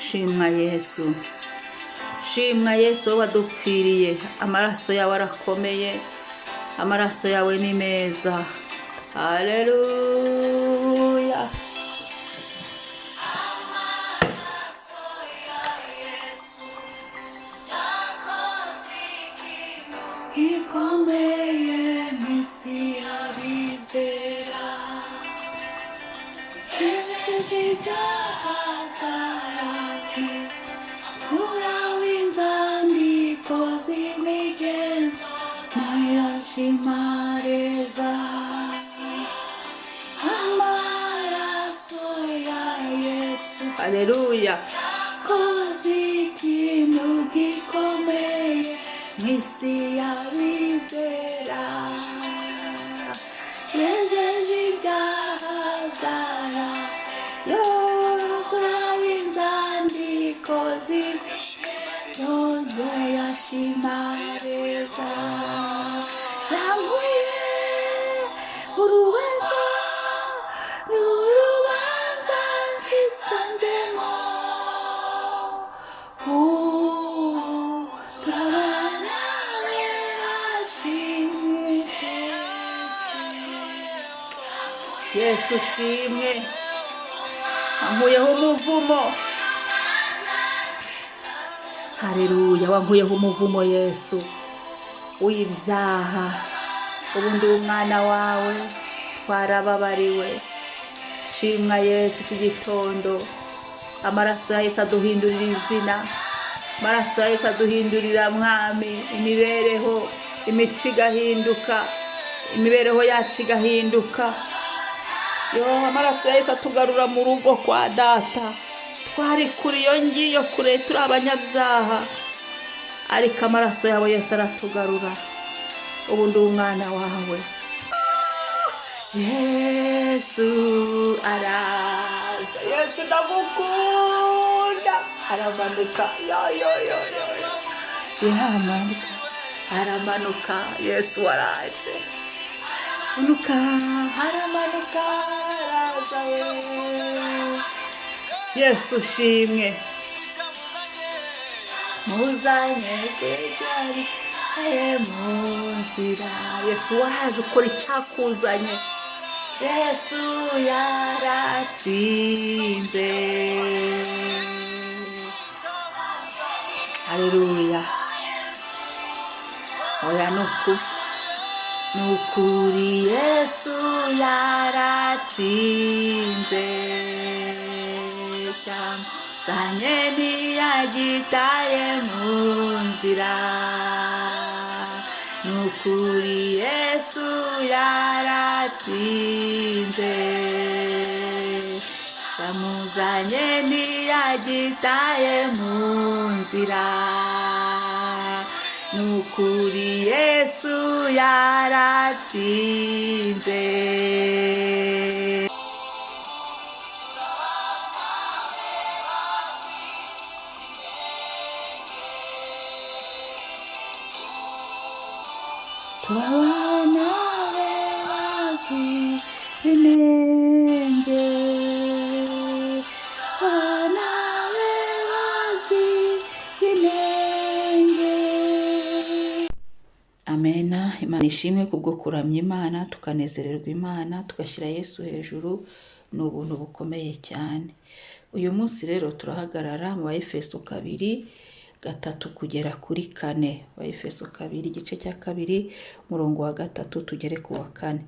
Shimwa Yesu, shimwa Yesu, wowe wadupfiriye. Amaraso yawe arakomeye, amaraso yawe ni meza. Haleluya. Amaraso ya Yesu yakoze ikintu gikomeye mu isi y'abizera. Yejeje ibyaha byarati, akuraho inzandiko z'imigenzo n'ayashimareza. Amaraso ya Yesu Haleluya. yakoze ikintu gikomeye mu isi y'abizera. Yejeje ibyaha byara yakuraho inzandiko z'imigenzo n'ayashimareza. Yankuye urubanza n'urubanza twisanzemo. Ubu turabana bashimwe. Yesu ushimwe, wankuyeho umuvumo. Haleluya, wankuyeho umuvumo Yesu w'ibyaha. Ubu ndi umwana wawe, twarababariwe. Shimwa Yesu. Iki gitondo amaraso ya Yesu aduhindurira izina, amaraso ya Yesu aduhindurira, Mwami, imibereho, imico igahinduka, imibereho yacu igahinduka. Yo, amaraso ya Yesu atugarura mu rugo kwa Data. Twari kure iyo ngiyo kure, turi abanyabyaha, ariko amaraso yawe Yesu aratugarura. Ubu ndi umwana wawe. Yesu araza. Yesu, ndagukunda. Aramanuka, yo yo yo yo yo, yaramanuka, aramanuka. Yesu waraje, manuka, aramanuka, araza we. Yesu ushimwe. Muzanye kejari mu nzira. Yesu waje ukora icyakuzanye. Yesu yaratsinze. Haleluya. Oya, ni ukuri, ni ukuri, Yesu yaratsinze. Cyamuzanye ntiyagitaye mu nzira. Ni ukuri, Yesu yaratsinze. Bamuzanye ntiyagitaye mu nzira. Ni ukuri, Yesu yaratsinze. Turabana be bazi inenge, bana be bazi inenge. Amena. Imana ishimwe kubwo kuramya Imana, tukanezererwa Imana, tugashyira Yesu hejuru. Ni ubuntu bukomeye cyane. Uyu munsi rero turahagarara mu Baefeso 2:3 kugera kuri 4. Baefeso 2, igice cya 2, umurongo wa 3 tugere ku wa 4.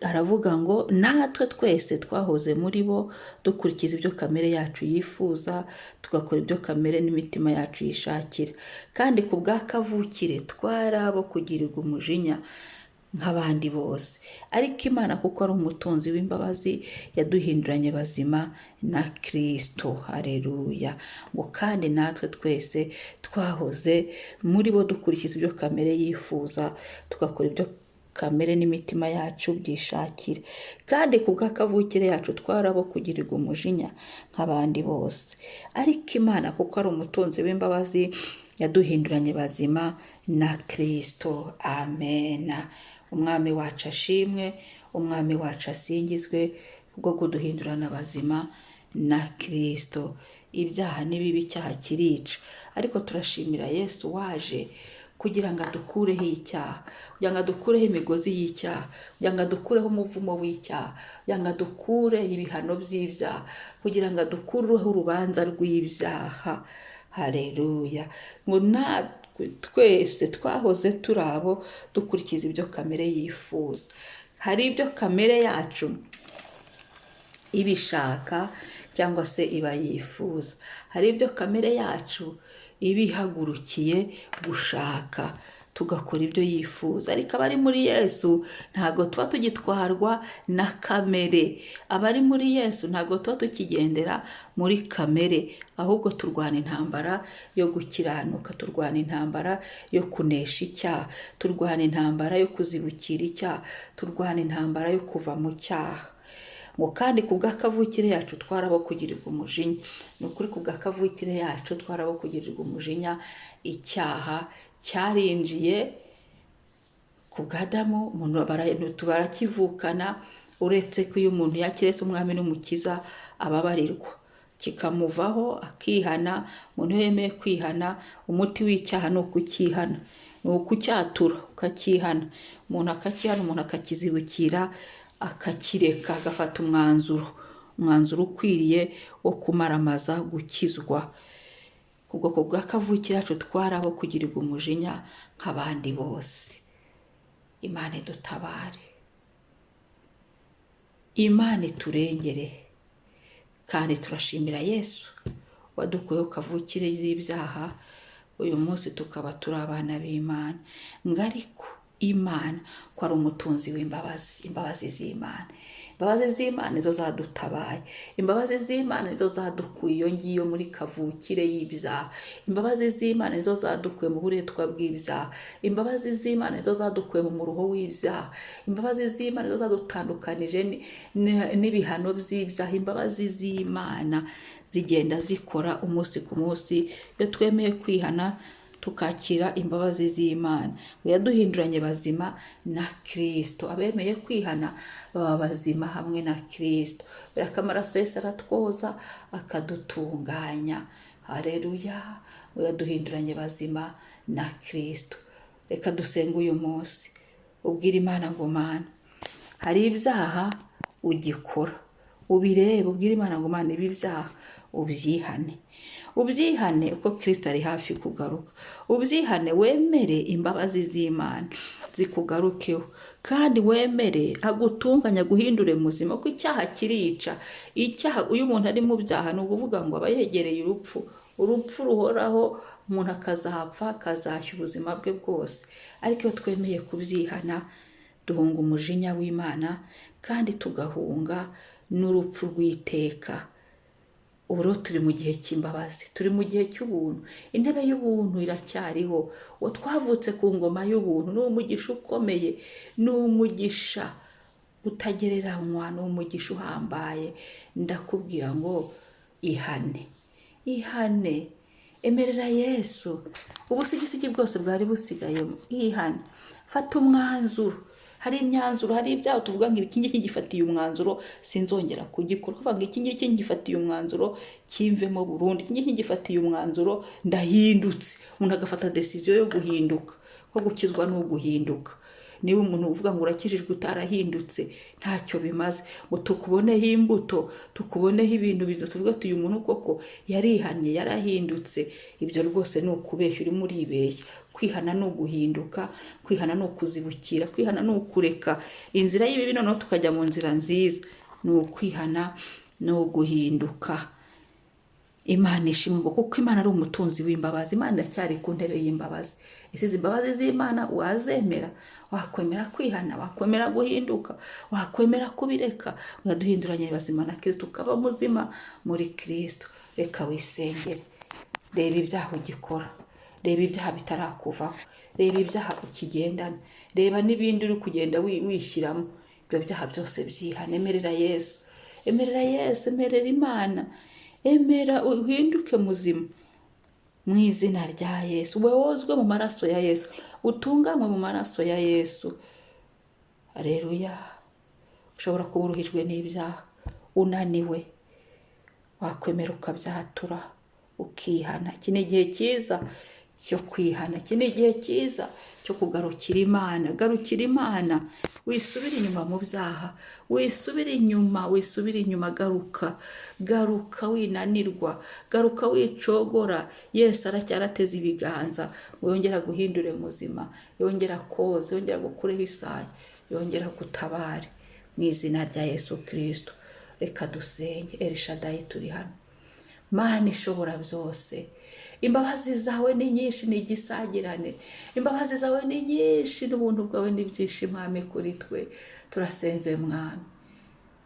Aravuga ngo: "Natwe twese twahoze muri bo, dukurikiza ibyo kamere yacu yifuza, tugakora ibyo kamere n'imitima yacu yishakira. Kandi ku bwa kavukire twari abo kugirirwa umujinya nk'abandi bose. Ariko Imana, kuko ari umutunzi w'imbabazi, yaduhinduranye bazima na Kristo." Hareruya. Ngo kandi natwe twese twahoze muri bo, dukurikiza ibyo kamere yifuza, tugakora ibyo kamere n'imitima yacu byishakira. Kandi ku bw'akavukire yacu twarabo kugirirwa umujinya nk'abandi bose. Ariko Imana, kuko ari umutunzi w'imbabazi, yaduhinduranye bazima na Kristo. Amena. Umwami wacu ashimwe, Umwami wacu asingizwe kubwo kuduhindurana bazima na Kristo. Ibyaha ni bibi, icyaha kirica, ariko turashimira Yesu waje kugira ngo adukureho icyaha, kugira ngo adukureho imigozi y'icyaha, kugira ngo adukureho umuvumo w'icyaha, kugira ngo adukure ibihano by'ibyaha, kugira ngo adukureho urubanza rw'ibyaha. Hareruya! Ngo natwe twese twahoze turi abo dukurikiza ibyo kamere yifuza. Hari ibyo kamere yacu ibishaka cyangwa se iba yifuza, hari ibyo kamere yacu iba ihagurukiye gushaka, tugakora ibyo yifuza. Ariko abari muri Yesu ntabwo tuba tugitwarwa na kamere. Abari muri Yesu ntabwo tuba tukigendera muri kamere, ahubwo turwana intambara yo gukiranuka, turwana intambara yo kunesha icyaha, turwana intambara yo kuzibukira icyaha, turwana intambara yo kuva mu cyaha. Ngo kandi ku bw'akavukire yacu twarabo kugirirwa umujinya. Ni ukuri, ku bw'akavukire yacu twarabo kugirirwa umujinya. Icyaha cyarinjiye ku bwa Adamu, umuntu barakivukana, uretse ko iyo umuntu yakiretse umwami n'umukiza ababarirwa kikamuvaho akihana. Umuntu iyo yemeye kwihana, umuti w'icyaha ni ukukihana, ni ukucyatura ukakihana, umuntu akakihana, umuntu akakizibukira, akakireka, agafata umwanzuro ukwiriye wo kumaramaza gukizwa. Ubwoko bwa kavukire yacu twari abo kugirirwa umujinya nk'abandi bose. Imana idutabare, Imana iturengere. Kandi turashimira Yesu wadukuyeho kavukire y'ibyaha, uyu munsi tukaba turi abana b'Imana. Ngo ariko Imana ko ari umutunzi w'imbabazi, imbabazi z'Imana, imbabazi z'Imana nizo zadutabaye, imbabazi z'Imana nizo zadukuye iyo ngiyo muri kavukire y'ibyaha, imbabazi z'Imana nizo zadukuye mu buretwa bw'ibyaha, imbabazi z'Imana nizo zadukuye mu muruho w'ibyaha, imbabazi z'Imana nizo zadutandukanije n'ibihano by'ibyaha. Imbabazi z'Imana zigenda zikora umunsi ku munsi iyo twemeye kwihana tukakira imbabazi z'Imana. Ngo yaduhinduranye bazima na Kristo. Abemeye kwihana baba bazima hamwe na Kristo, kubera ko amaraso Yesu aratwoza akadutunganya. Hareruya! Ngo yaduhinduranye bazima na Kristo. Reka dusenge uyu munsi, ubwire Imana ngo: Mana, hari ibyaha ugikora, ubirebe, ubwire Imana ngo: Mana, ibi byaha ubyihane, ubyihane uko Kristo ari hafi kugaruka, ubyihane, wemere imbabazi z'Imana zikugarukeho, kandi wemere agutunganya, aguhindure muzima, kuko icyaha kirica. Icyaha, iyo umuntu ari mu byaha, ni ukuvuga ngo aba yegereye urupfu, urupfu ruhoraho, umuntu akazapfa, akazashya ubuzima bwe bwose. Ariko iyo twemeye kubyihana, duhunga umujinya w'Imana kandi tugahunga n'urupfu rw'iteka. Ubu rero turi mu gihe cy'imbabazi, turi mu gihe cy'ubuntu, intebe y'ubuntu iracyariho. Uwo twavutse ku ngoma y'ubuntu, ni umugisha ukomeye, ni umugisha utagereranywa, ni umugisha uhambaye. Ndakubwira ngo ihane, ihane, emerera Yesu ubusigisigi bwose bwari busigayemo. Ihane, fata umwanzuro. Hari imyanzuro, hari ibyaha tuvuga ngo iki ngiki ngifatiye umwanzuro, sinzongera kugikora. Kuvuga ngo iki ngiki ngifatiye umwanzuro, kimvemo burundu, iki ngiki ngifatiye umwanzuro, ndahindutse. Umuntu agafata décision yo guhinduka, ko gukizwa ni uguhinduka. Niba umuntu uvuga ngo urakijijwe utarahindutse, ntacyo bimaze. Ngo tukuboneho imbuto, tukuboneho ibintu bizima, tuvuge tuti: uyu muntu koko yarihannye, yarahindutse. Ibyo rwose ni ukubeshya, urimo uribeshya. Kwihana ni uguhinduka, kwihana ni ukuzibukira, kwihana ni ukureka inzira y'ibibi noneho tukajya mu nzira nziza. Ni ukwihana, ni uguhinduka. Imana ishimwe ngo kuko Imana ari umutunzi w'imbabazi. Imana iracyari ku ntebe y'imbabazi. Ese izi imbabazi z'Imana wazemera? Wakwemera kwihana? Wakwemera guhinduka? Wakwemera kubireka? Uraduhinduranye bazima na Kristo, ukaba muzima muri Kristo. Reka wisengere, reba ibyaha ugikora, reba ibyaha bitarakuvaho, reba ibyaha ukigendana, reba n'ibindi uri kugenda wishyiramo. Ibyo byaha byose byihane, emerera Yesu, emerera Yesu, emerera Imana, emera uhinduke muzima mu izina rya Yesu. Wozwe mu maraso ya Yesu, utunganywe mu maraso ya Yesu. Areruya! Ushobora kuba uruhijwe n'ibyaha, unaniwe. Wakwemera ukabyatura, ukihana. Iki ni igihe cyiza cyo kwihana, iki ni igihe cyiza cyo kugarukira Imana. Garukira Imana, wisubire inyuma mu byaha, wisubire inyuma, wisubire inyuma, garuka, garuka winanirwa, garuka wicogora. Yesu aracyarateze ibiganza ngo yongere aguhindure muzima, yongere akoze, yongere agukureho isayo, yongere agutabare mu izina rya Yesu Kirisito. Reka dusenge. Elishadayi, turi hano. Mana ishobora byose, imbabazi zawe ni nyinshi, ni igisagirane. Imbabazi zawe ni nyinshi n'ubuntu bwawe ni byinshi, Mwami, kuri twe. Turasenze, Mwami,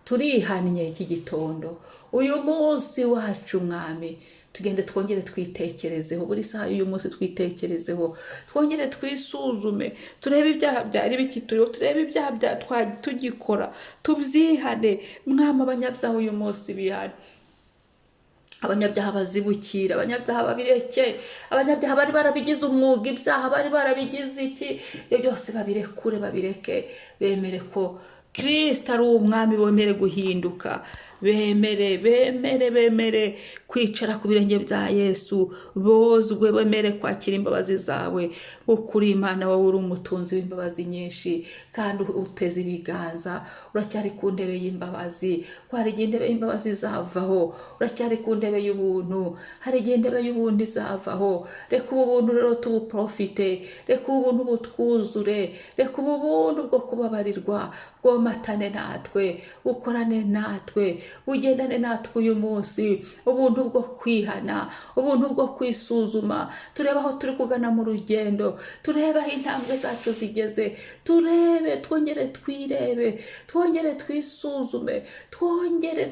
turihannye iki gitondo, uyu munsi wacu, Mwami. Tugende twongere twitekerezeho buri saha y'uyu munsi, twitekerezeho, twongere twisuzume, turebe ibyaha byari bikituriho, turebe ibyaha bya tugikora, tubyihane, Mwami. Abanyabyaha uyu munsi bihane, abanyabyaha bazibukira, abanyabyaha babireke, abanyabyaha bari barabigize umwuga, ibyaha bari barabigize iki, ibyo byose babirekure, babireke, bemere ko Kirisito ari umwami, bemere guhinduka, bemere, bemere, bemere kwicara ku birenge bya Yesu, bozwe, bemere kwakira imbabazi zawe. Ukuri Imana, wowe uri umutunzi w'imbabazi nyinshi kandi uteze ibiganza, uracyari ku ntebe y'imbabazi. Ko hari igihe intebe y'imbabazi izavaho, uracyari ku ntebe y'ubuntu, hari igihe intebe y'ubuntu izavaho. Reka ubu buntu rero tubuprofite, reka ubu buntu butwuzure, reka ubu buntu bwo kubabarirwa bwomatane natwe, bukorane natwe, bugendane natwe uyu munsi. Ubuntu bwo kwihana, ubuntu bwo kwisuzuma, turebe aho turi kugana mu rugendo, turebe aho intambwe zacu zigeze, turebe, twongere twirebe, twongere twisuzume, twongere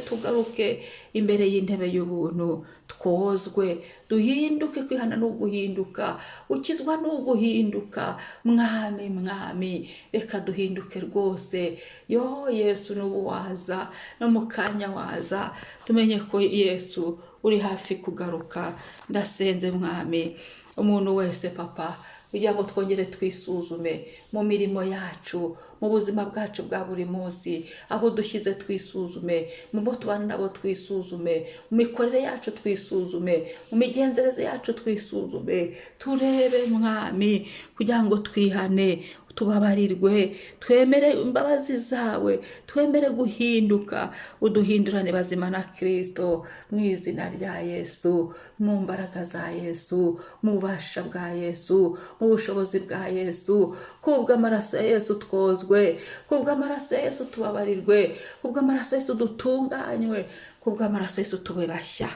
tugaruke imbere y'intebe y'ubuntu, twozwe, duhinduke. Kwihana ni uguhinduka, ukizwa ni uguhinduka. Mwami, Mwami, reka duhinduke rwose. Yo Yesu, n'ubu waza, no mu kanya waza, tumenye ko Yesu uri hafi kugaruka. Ndasenze, Mwami, umuntu wese, Papa, kugira ngo twongere twisuzume mu mirimo yacu, mu buzima bwacu bwa buri munsi, aho dushyize twisuzume, mu bo tubana nabo twisuzume, mu mikorere yacu twisuzume, mu migenzereze yacu twisuzume, turebe, Mwami, kugira ngo twihane, tubabarirwe, twemere imbabazi zawe, twemere guhinduka, uduhindurane bazima na Kirisito, mu izina rya Yesu, mu mbaraga za Yesu, mu bubasha bwa Yesu, mu bushobozi bwa Yesu. Kubw'amaraso ya Yesu twozwe, kubw'amaraso ya Yesu tubabarirwe, kubw'amaraso ya Yesu dutunganywe, kubw'amaraso ya Yesu tube bashya.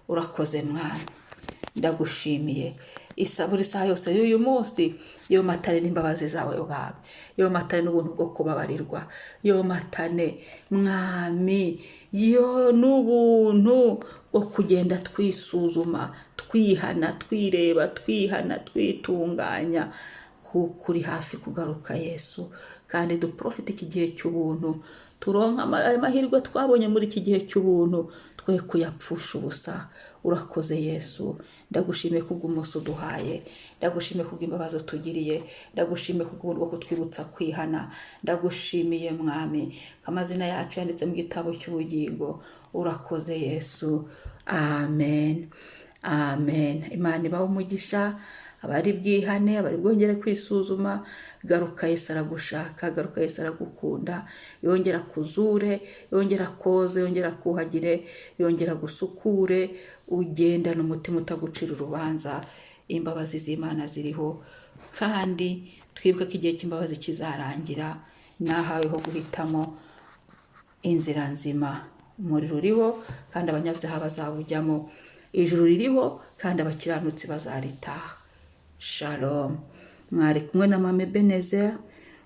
Urakoze, Mwana, ndagushimiye. Isa buri saha yose y'uyu munsi yomatane n'imbabazi zawe bwawe, yomatane n'ubuntu bwo kubabarirwa, yomatane, Mwami, yo n'ubuntu bwo kugenda twisuzuma, twihana, twireba, twihana, twitunganya, kuko uri hafi kugaruka, Yesu. Kandi duprofite iki gihe cy'ubuntu, turonka amahirwe twabonye muri iki gihe cy'ubuntu, twe kuyapfusha ubusa. Urakoze, Yesu, ndagushimiye kubw'umunsi uduhaye, ndagushimiye kubw'imbabazi utugiriye, ndagushimiye kubw'ubuntu bwo kutwibutsa kwihana. Ndagushimiye, Mwami, ko amazina yacu yanditse mu gitabo cy'ubugingo. Urakoze, Yesu. Amen, amen. Imana ibahe umugisha. Abari bwihane, abari bwongere kwisuzuma, garuka, Yesu aragushaka. Garuka, Yesu aragukunda. Yongera kuzure, yongera koze, yongera kuhagire, yongera gusukure, ugendane umutima utagucira urubanza. Imbabazi z'Imana ziriho, kandi twibuke ko igihe cy'imbabazi kizarangira. Nahaweho guhitamo inzira nzima. Umuriro uriho kandi abanyabyaha bazawujyamo, ijuru ririho kandi abakiranutsi bazaritaha. Shalom. Mwari kumwe na Mame Benezer.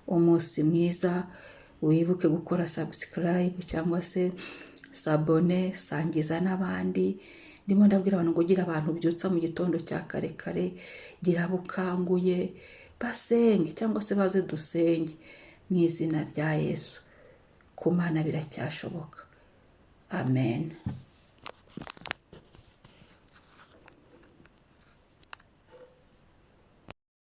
Umunsi mwiza. Wibuke gukora subscribe cyangwa se s'abonner, sangiza n'abandi. Ndimo ndabwira abantu ngo gira abantu ubyutsa mu gitondo cya kare kare, gira abo ukanguye basenge cyangwa se baze dusenge mu izina rya Yesu. Ku Mana biracyashoboka. Amen.